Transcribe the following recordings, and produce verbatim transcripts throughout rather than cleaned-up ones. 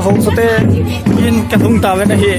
Housote in kalhung tauvin ahi.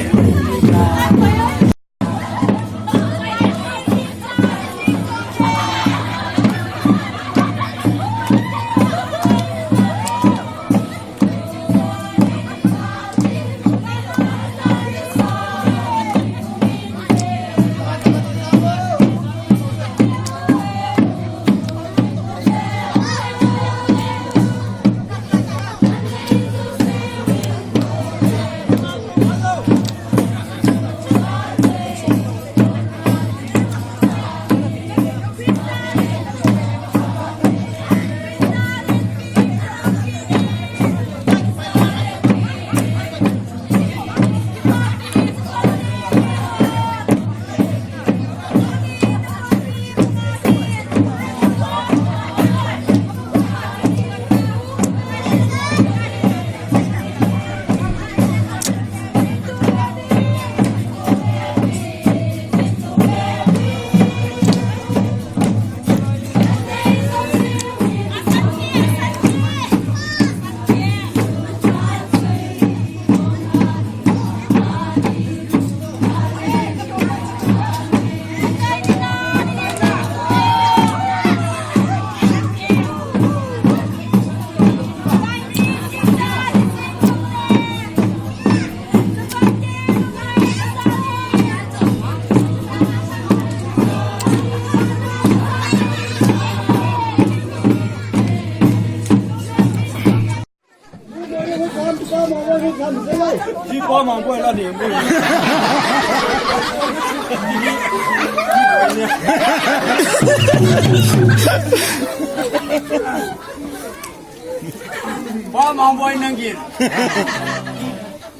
Ba mang boy nang gin.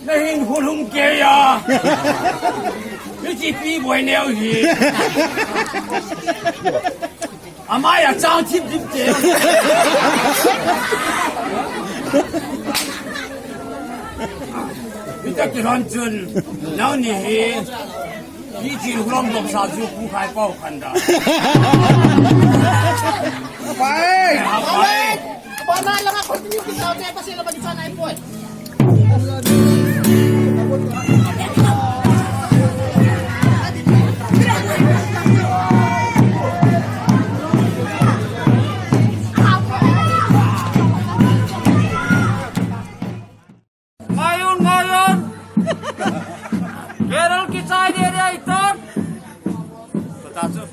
Na hin hulung ke ya. Ni chi pi boy neo hi. Amai a chang thip thip te. Ni ta ki ron chun. Nau ni hi. Ni chi hulung dok sa ju ku khai pau khan da. Pai. Pai. Bana langa continue kita te pasal lama di sana ipoi. Ngayon, ngayon. Carol kichai de de iton. Pataso.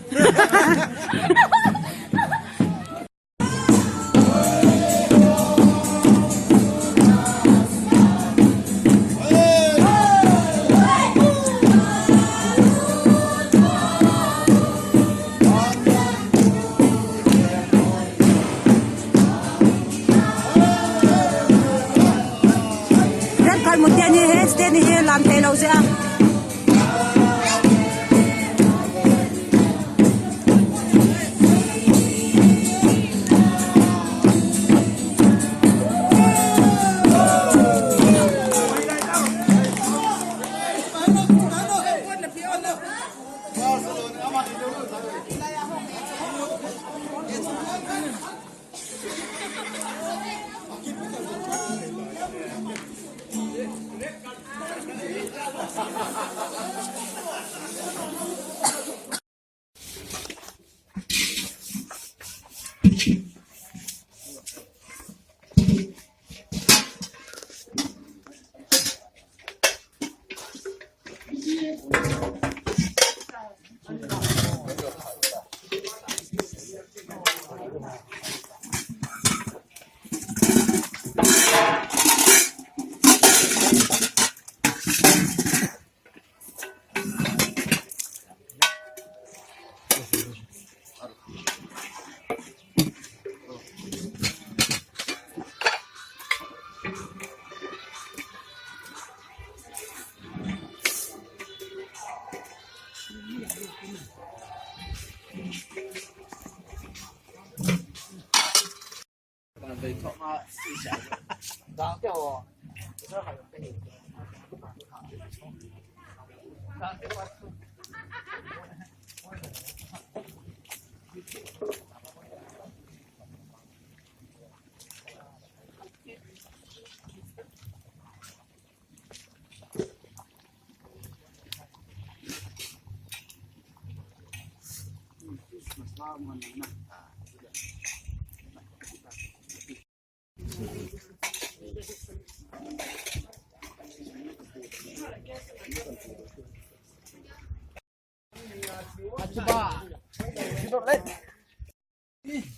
Jan kal mu teni he, teni he lam te lo ja.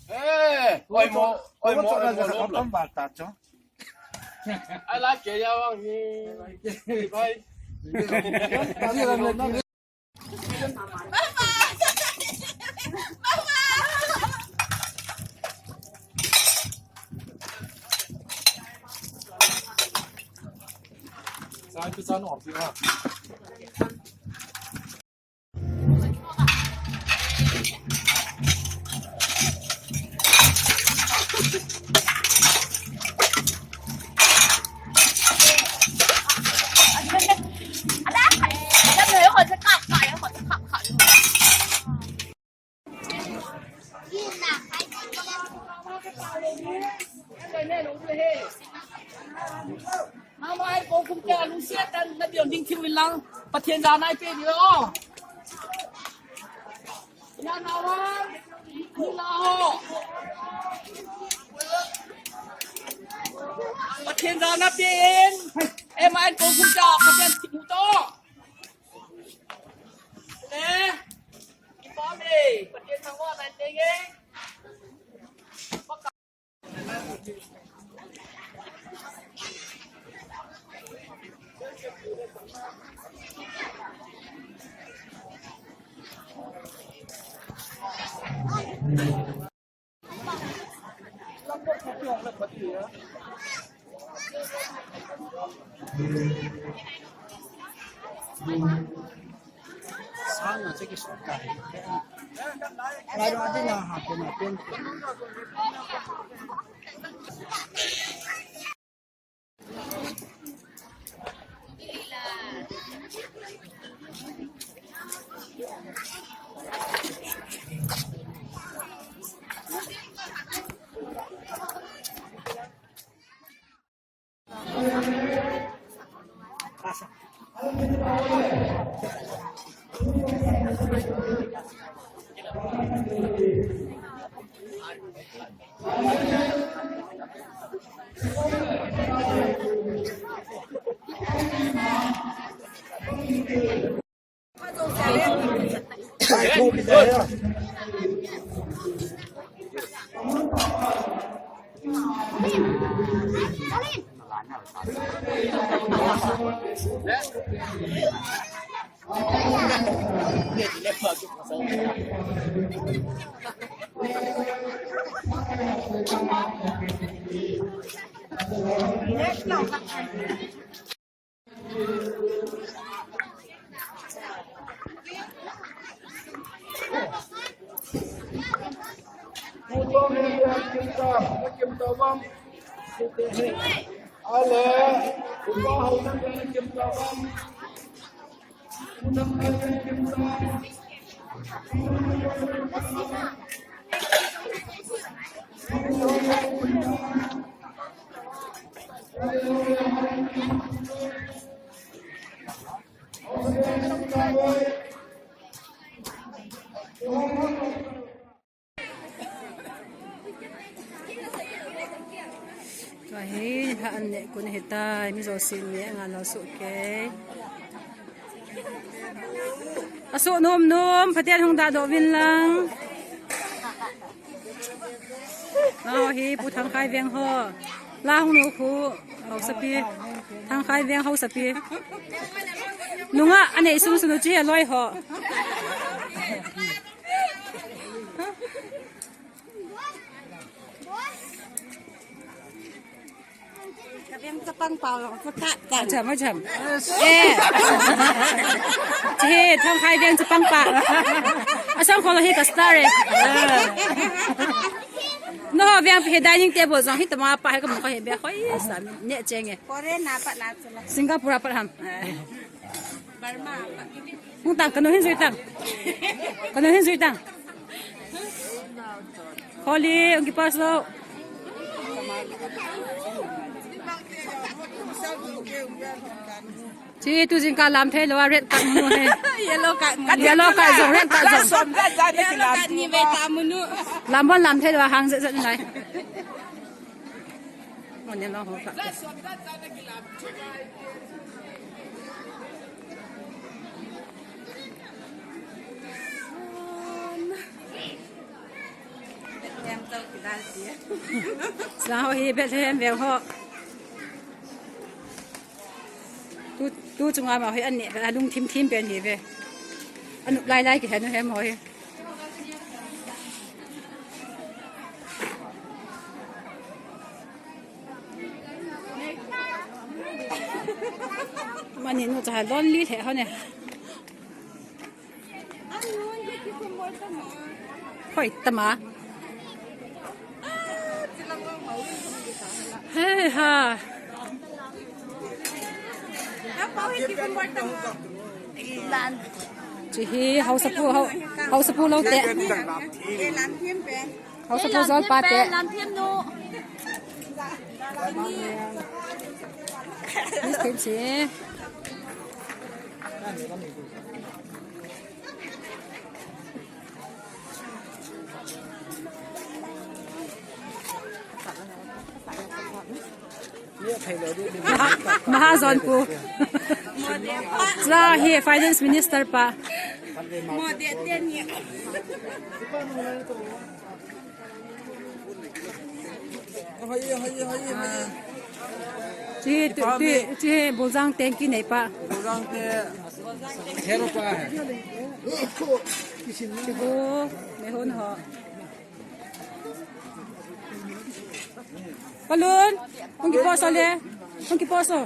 Eh, oi mo, oi mo, oi mo, oi mo. Ai la ke ya wang hi. Bye. Mama, ai ko kum ka lu sia tan na bion ding thiu lang. Pathen ja nai pe ni lo. Ya na wa. Ni la ho. Pathen ja na pe en. Em ai ko kum ka Pathen thiu to. Eh. Ki pa me. Pathen thangvah nan teng e. Tua hi, ha an ne kun hi tai, mi jo sin ne, nga lo su ke. A su nom nom, Pathen hung da do vin lang. Aw, hi Pu Thangkhai Veng ho. La hung nu khu, hausapi. Thangkhai Veng hausapi. Nunga, anei sung sung chi loi ho. Ka veng chapang pau lo, ka kha ta. Acham, acham. Eh. Che, Thangkhai veng chapang pa. Asang ko lo hi ka star eh. No, veng pe dining table jong hi tama pa hi ka mo ka hi be khoi sa ne cheng eh. Korea na pa na chula. Singapore pa ham. Hung tang, kanu hin jui tang. Kanu hin jui tang. Kholi, hung kipas lo. Chi tu jingkah lam thei lou a red card munu he. Yellow card munu. Yellow card jong, red card jong. Som da da na ki lam. Yellow card ni ve ta munu. Lam bon lam thei lou a hang zet zet nai. Mon ne lo ho ka. Sa ho hi Bethlehem veng ho. Tu, tu chunga ma hi an ne, a lungthim thim pen hi ve. Anu lai lai kihe nu hem ho hi. Mani nu cha lonely the ho ne. Hoi, tama. He ha. Chi hi, hausapu, hau, hausapu lou te. Hausapu jol pa te. Lam thiam nu. Miss Thim si. Maha, Mahajon pu. Chula hi Finance Minister pa. Chi, tu, tu, chi, Buljang tengki nei pa. Buljang te hero pa hai. Chi bu, me hun ho. Palun, hung kiposo le. Hung kiposo.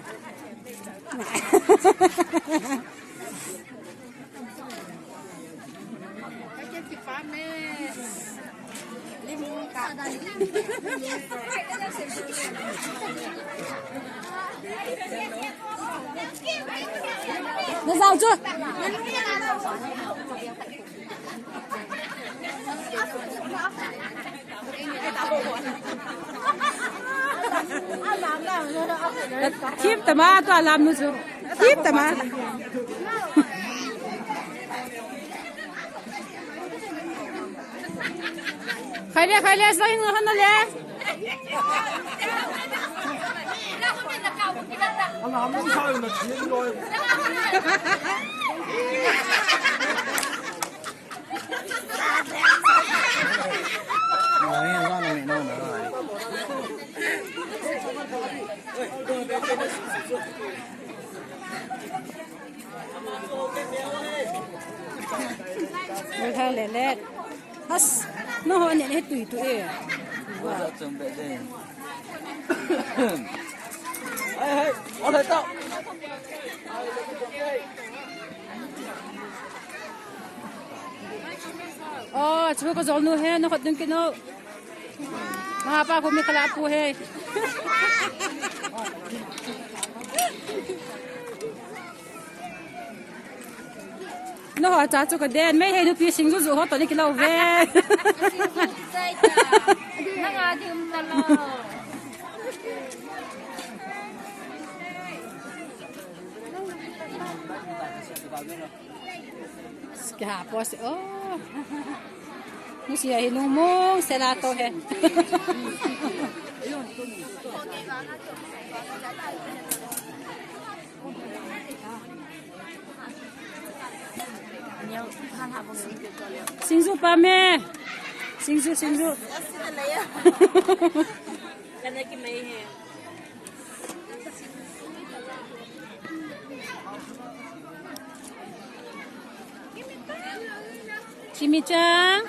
Na jao chu. Thim tama, tua lam nu chu. Thim tama. Khai le, khai le, sa hin nga han le. Oi, ha, le, le. Has, no ho ne, ne tui tu e. Wa. Hai, hai, o le tao. Oh, chu ko jol nu he, no khot dun ki no. Ma pa ko mi kala pu he. No ho cha chu ka den, mei he nu pi singju ju ho to ni kilo ve. Nanga di um na lo. Kya post, oh. Nusia hi nung mong sela to he. Singju pa me. Singju, singju. Chimichang.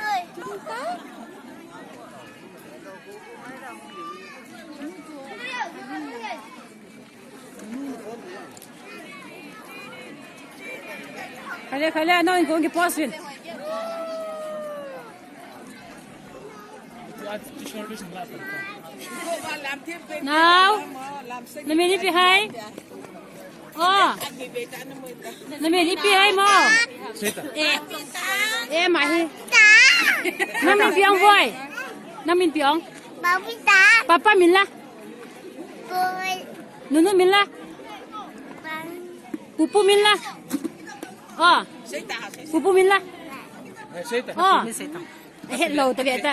Khale, khale, no, inko ki post vin. Nao. Namin ipi ham? Oh. Namin ipi ham mo? Eh, eh, mahi. Namin ipi ham boy? Namin ipi ham? Papa min la. Nunu min la. Pupu min la. Oh. Pupu min la. Oh. Hello, ta ve ta.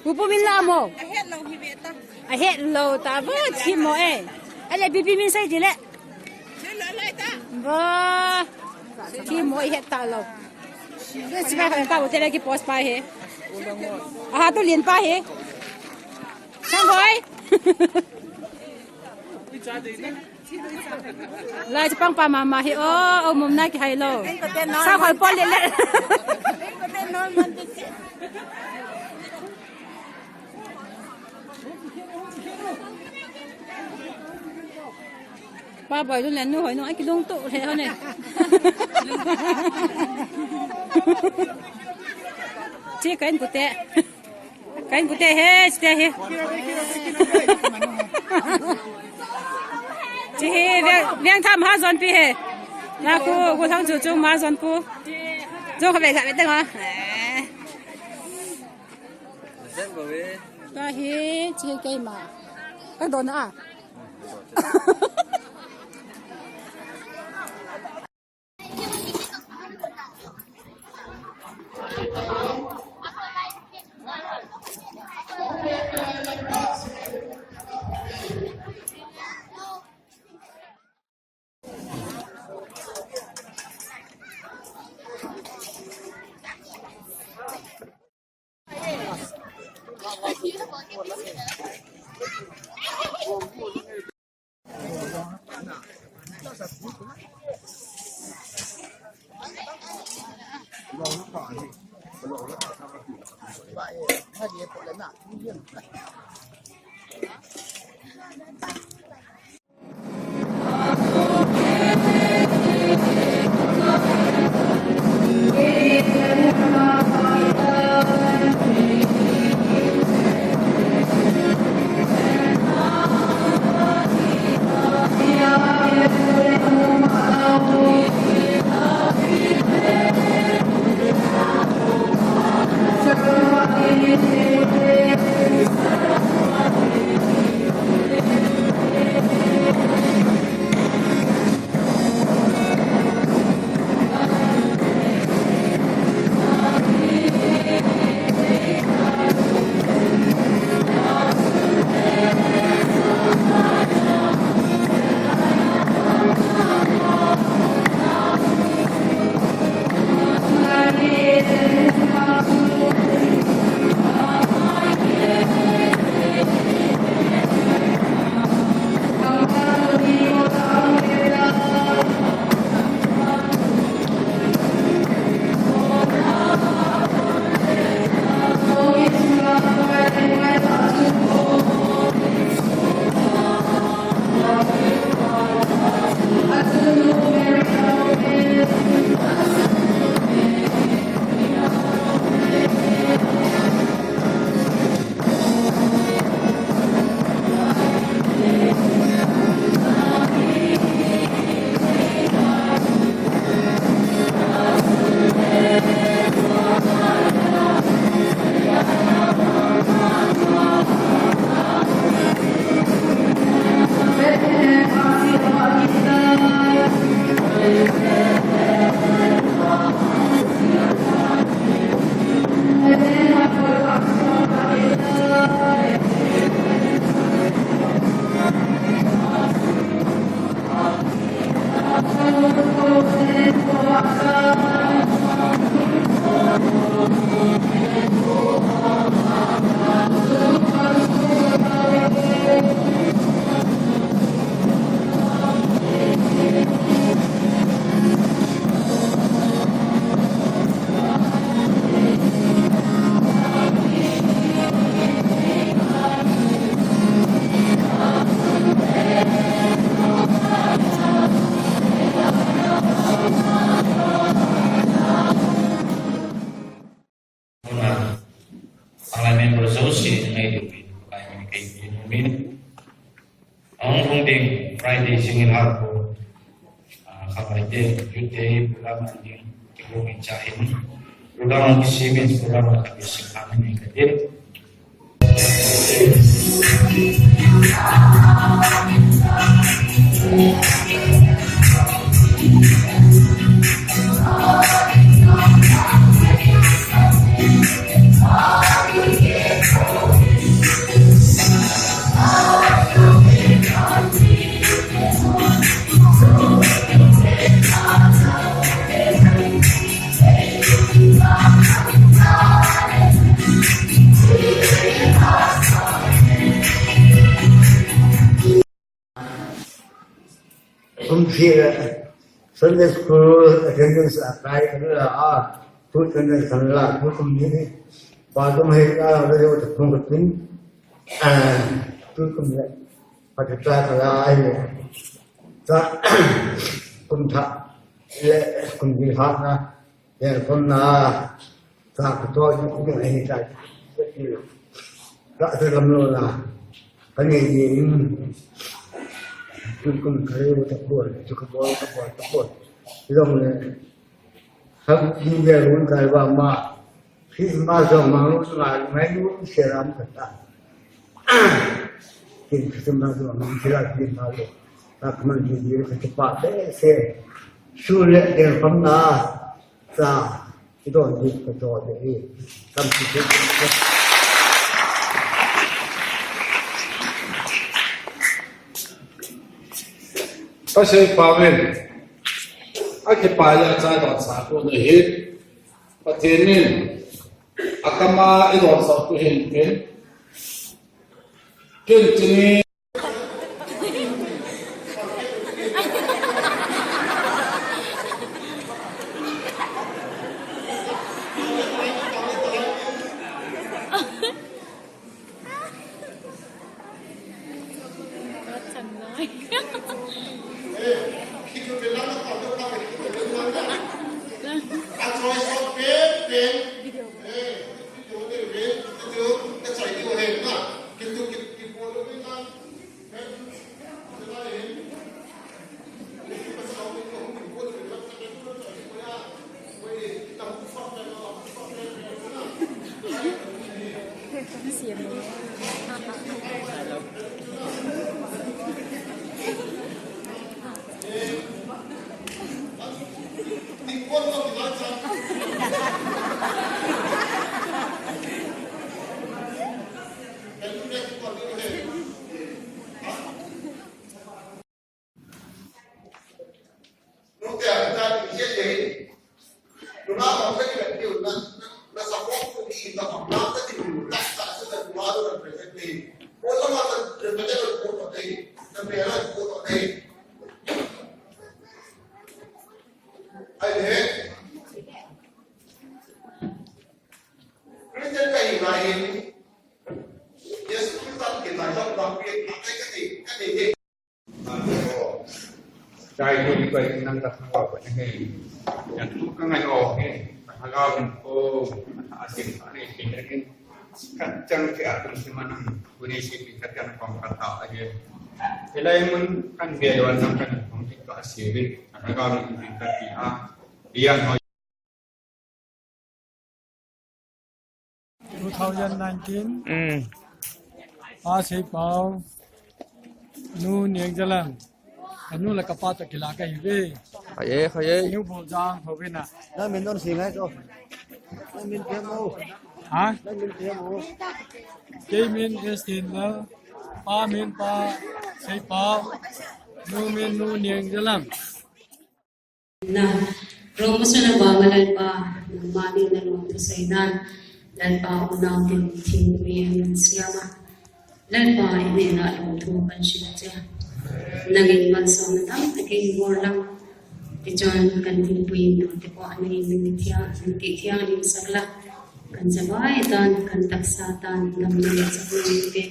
Pupu min la mo. Hello, ta ve chi mo eh. Ale pipi min sai di le. Ba. Chi mo eh ta lo. Sika ka ka hotel ki post pa he. Aha, tu lien pa he. Sang hoi. Lai chapang pa mama hi o, o mum na kihai lo. Sa khoi pol le le. Pa boi lu le nu hoi nu ai kilung tu le ho ne. Chi kain pute. Kain pute he, chite he. Chi he, veng, veng tham ha zon pi he. Na ku, ku thang chu chu ma zon ku. Chu kha ve kha ve teng ha. Ka he, chi he kei ma. Ka don a. Hona, alai member jouse ngailu pin, Pakai min kei pin umin. Ahung lhung ding Friday jingin harko, ah, khatvai te, youth te, program an ding, kihung in cha hin. Program an kisimin, program an kisimin, kati. Kum thum le Sunday school attendance a kai ka la a, tu attendance kan la, tu kum ni. Ba kum he ka la yo ta kum ka tin. Ah, tu kum le. Pa ta ka la ai le. Ta kum thum le kum ni ha na. Tel khom na, ka ka to ni ku ni ta. Ka ta lam lo la. Ka ni ni in. Kun kun ka ri ta ko, tu ka bo, ka bo, ka bo. Long le. Hab ni le run ka ba ma. Christmas jong ma lo la, mai lo se ram ka ta. Kin Christmas jong ma, kin la kin ma lo. Ka man ni ni ka ta pa se se. Su le tel khom na. Sa, kidon hi kidon hi. Kam ki ki. Pasal Pavel, akipa ya cha don sa ko ne hi. Pathen in, akama i don sa ko hin kin. Kin chini. Christian ka hi lai in, Jesu Christa kitai jong bang pi, akai ka ti, ka ti hi. Chai ni koi nang ta khang wa ko ni he. Yang tu ka ngai o he. Ta ha ga ko a sin ka ni ki ni. Kan chang ki a tung si manang ku ni si ki ka chang kong ka ta a he. Hilai mun kan be wan nang kan kong ki ka si ri. Ta ha ga mun ki ka ti a. Yang ho Two thousand nineteen. Mm. Pa Seipao. Nu Niangjalam. Kanu le kapa toh kila kahi ve. Khaye, khaye. New Boljang ho ve na. Na min don si ngai ko. Na min kemo. Ha? Na min kemo. Kei min Estin la. Pa min Pa Seipao. Nu min Nu Niangjalam. Na, Roma suna ba ma Lalpa, nangma min na lungthusei nan, Lalpa unau tin thingpui in siama. Lalpa i nehna lungthu kan sila che. Nangin malsomna tamtah in bol lang. Tichun kan thingpui in te po nangin min thia, min ti thia ni sakla. Kan jabai tan, kan taksa tan, nam ni sak ni te.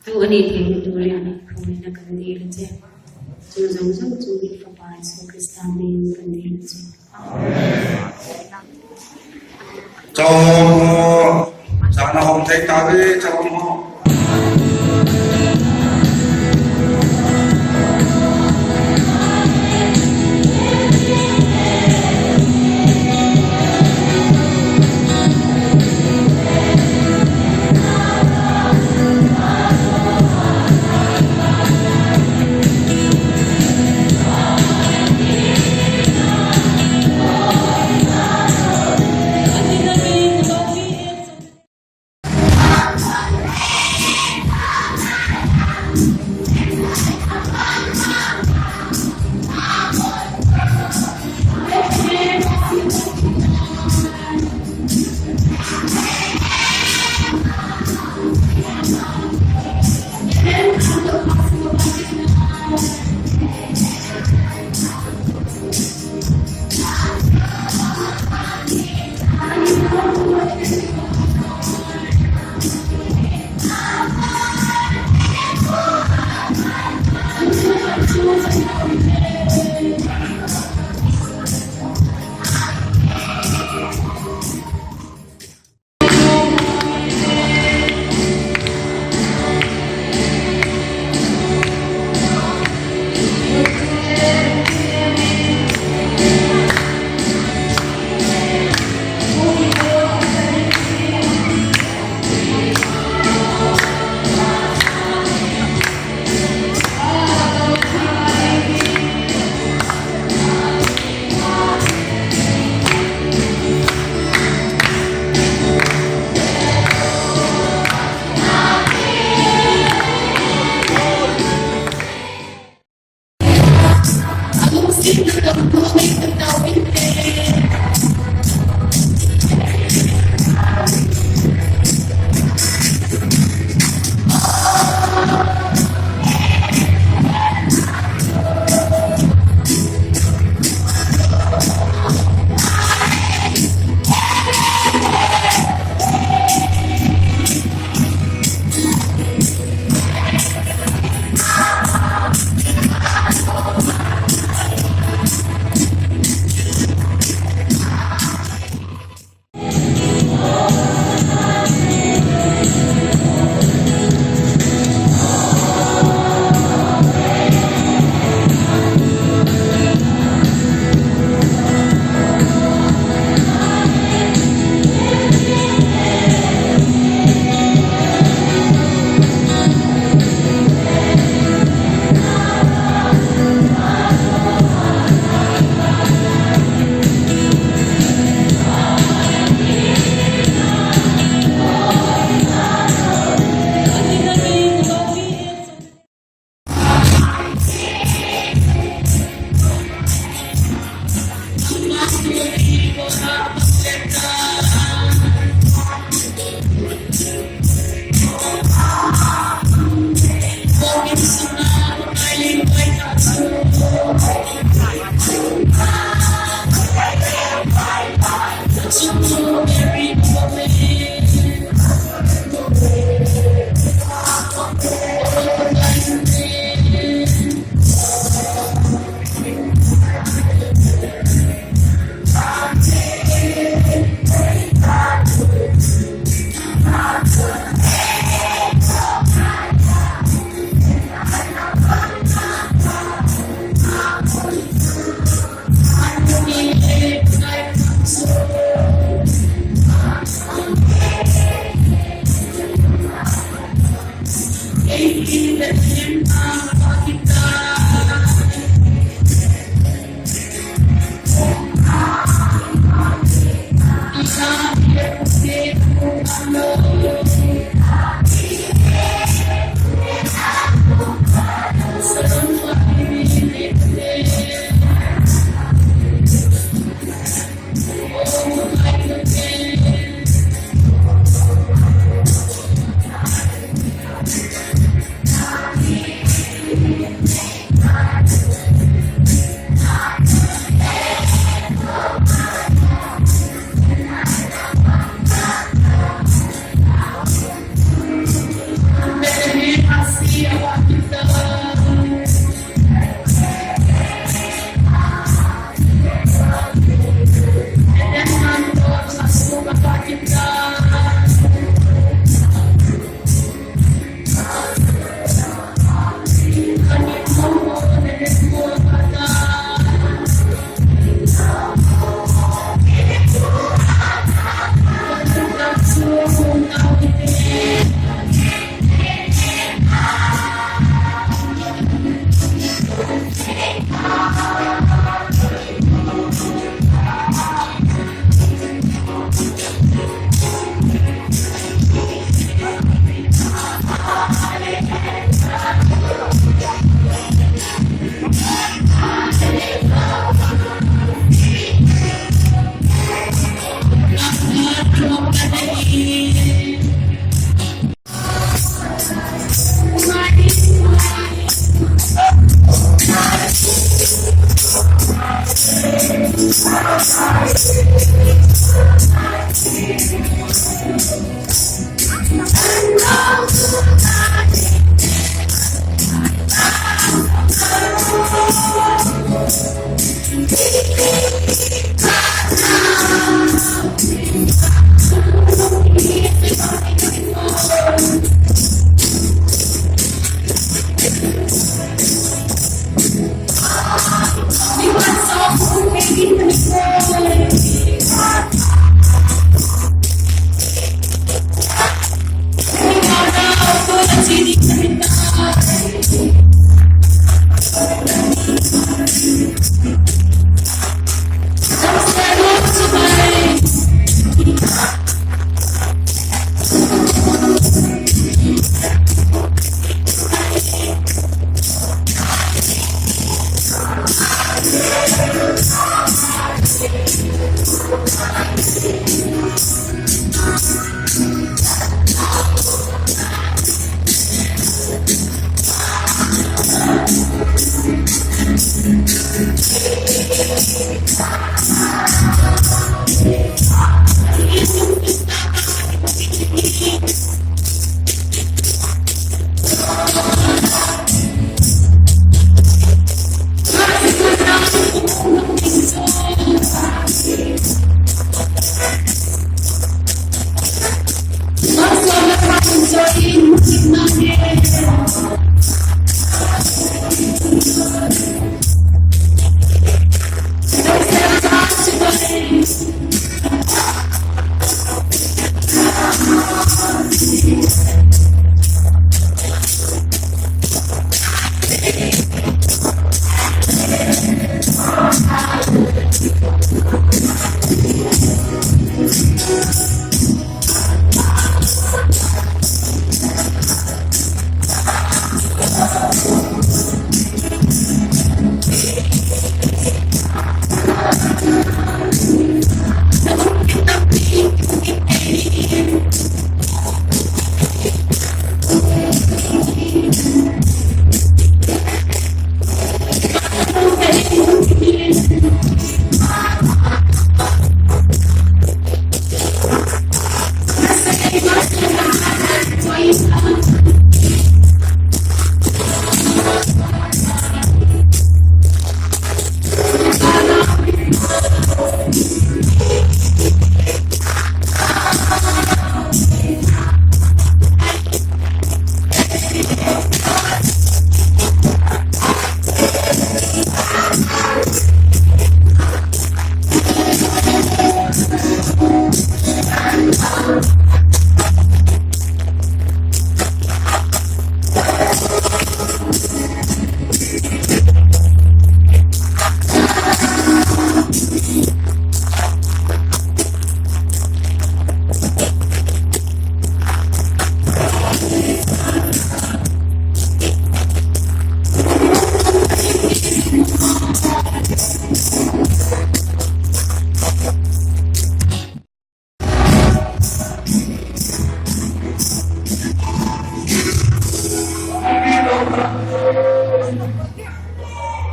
Tu ani thei tu ria ni khoi na kan dil che. Chu jong jong chu i Fapa Jesu Christa min kan dil che. Chao mo, chana hom thei ta ve, chao mo.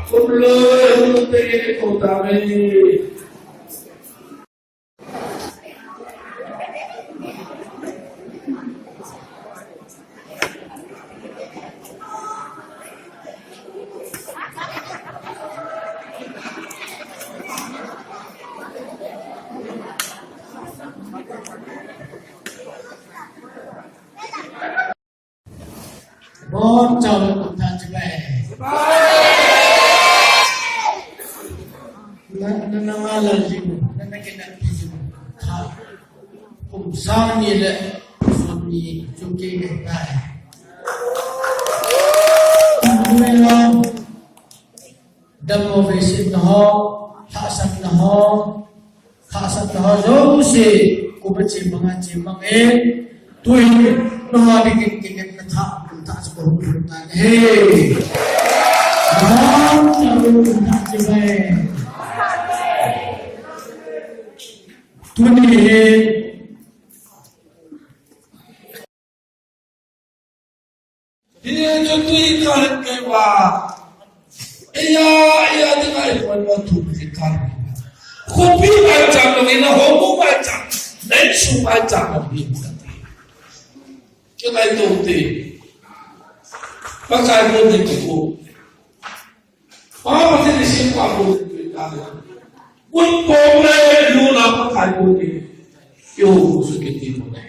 Kum loi hung te ko ta mai. Bon chau le kum tha chibai. Na, na, na nga la jing, na, na ke na pi jing. Ha. Kum sang ni le, som ni, chung ke ke tai. Kum ni lo. Dam mo ve sin na ho, ha san na ho. Hahsatna ho jouse, kum a chemang a chemang e, tuin, nangho dingin kingepna thah, kum thah chu kahung lhun tan ahi. Nangho, kum thah chemang e. Tuni hi, Hichu tui kal kei va. Eya, eya, dinga i pon va thu kei kal. Khopi vai chang lo, ina homu vai chang. Nei su vai chang lo hi. Kei vai to te. Pakai ko ni ko. Pa Pathen ni sim pa ko ni ka. Kun ko le lu la Pakai ko ni. Yo su ke ti mo nei.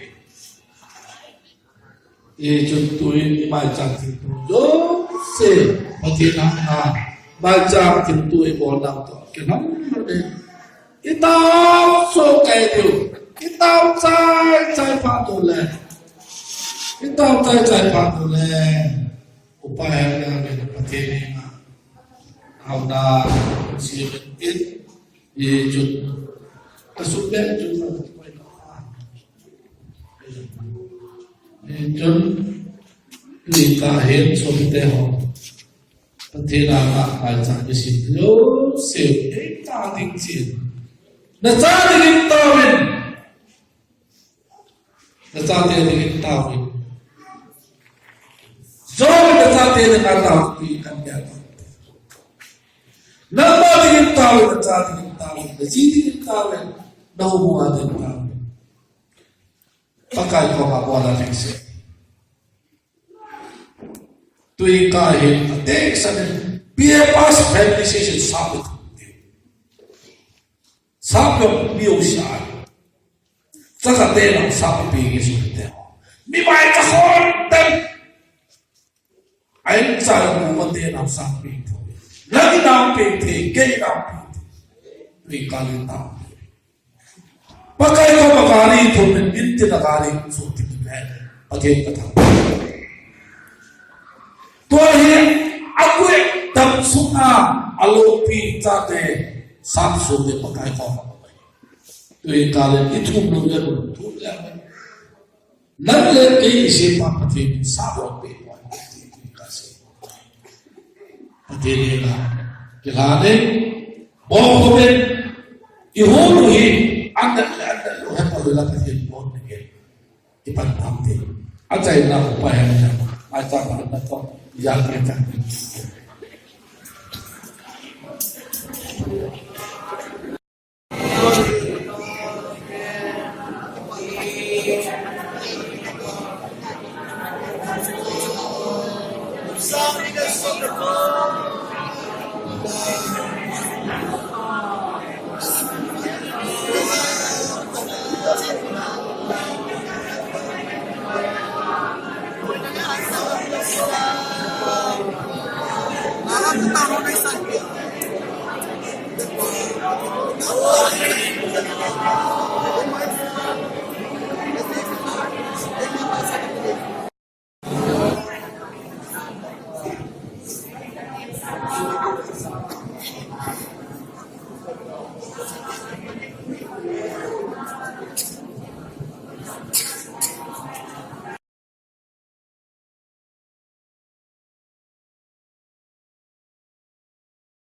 Hichun tuin i maicham thilto jouse, Pathen a, a, maicham thilto i bol nau toh kilhon e. I tao so kai diu, i tao chai chai pha tu le, i tao chai chai pha tu le. Upa he na le Pathen ni na, au na, si in, Hichun, ka sum le chun na pai na. Hichun, tui kah hin sum te ho. Pathen a nga maicham ni sim lo, sim, ei ta ding chin. Na cha ding in tauvin. Na chate dingin tauvin. Job in na chate dinga taona pi kan dia. Nangma dingin taovin, na cha dingin taovin, na ji dingin taovin, na houbung a dingin taovin. Pakai koma bol a ding se. Tui kah hin, a ding sa ne. P A pass family session sa. Sa pe mi o sa. Chakhat te nang sa pe nge su te. Mi mai ka hon ten. Ai cha ko ma te nang sa pe. Nang nang pe te, ke nang pe. Pe ka le ta. Pakai koma gari thum min tin a gari su ti pe. Pakai ka ta. Tua hi a kui dam sunga a lopi chate sam su te Pakai koma. Tui kah le i thum lou le, thum le. Nang le kei i Sempa Pathen in sa bol pe mo. Tui kah se. Pathen in la. Kilha ne. Bol ko ben. I ho lu hi. An le an le lo he pa la Pathen bol ne ke. I pan tam te. A chai na ko pa he na. A cha pa na ko. Ya ke cha.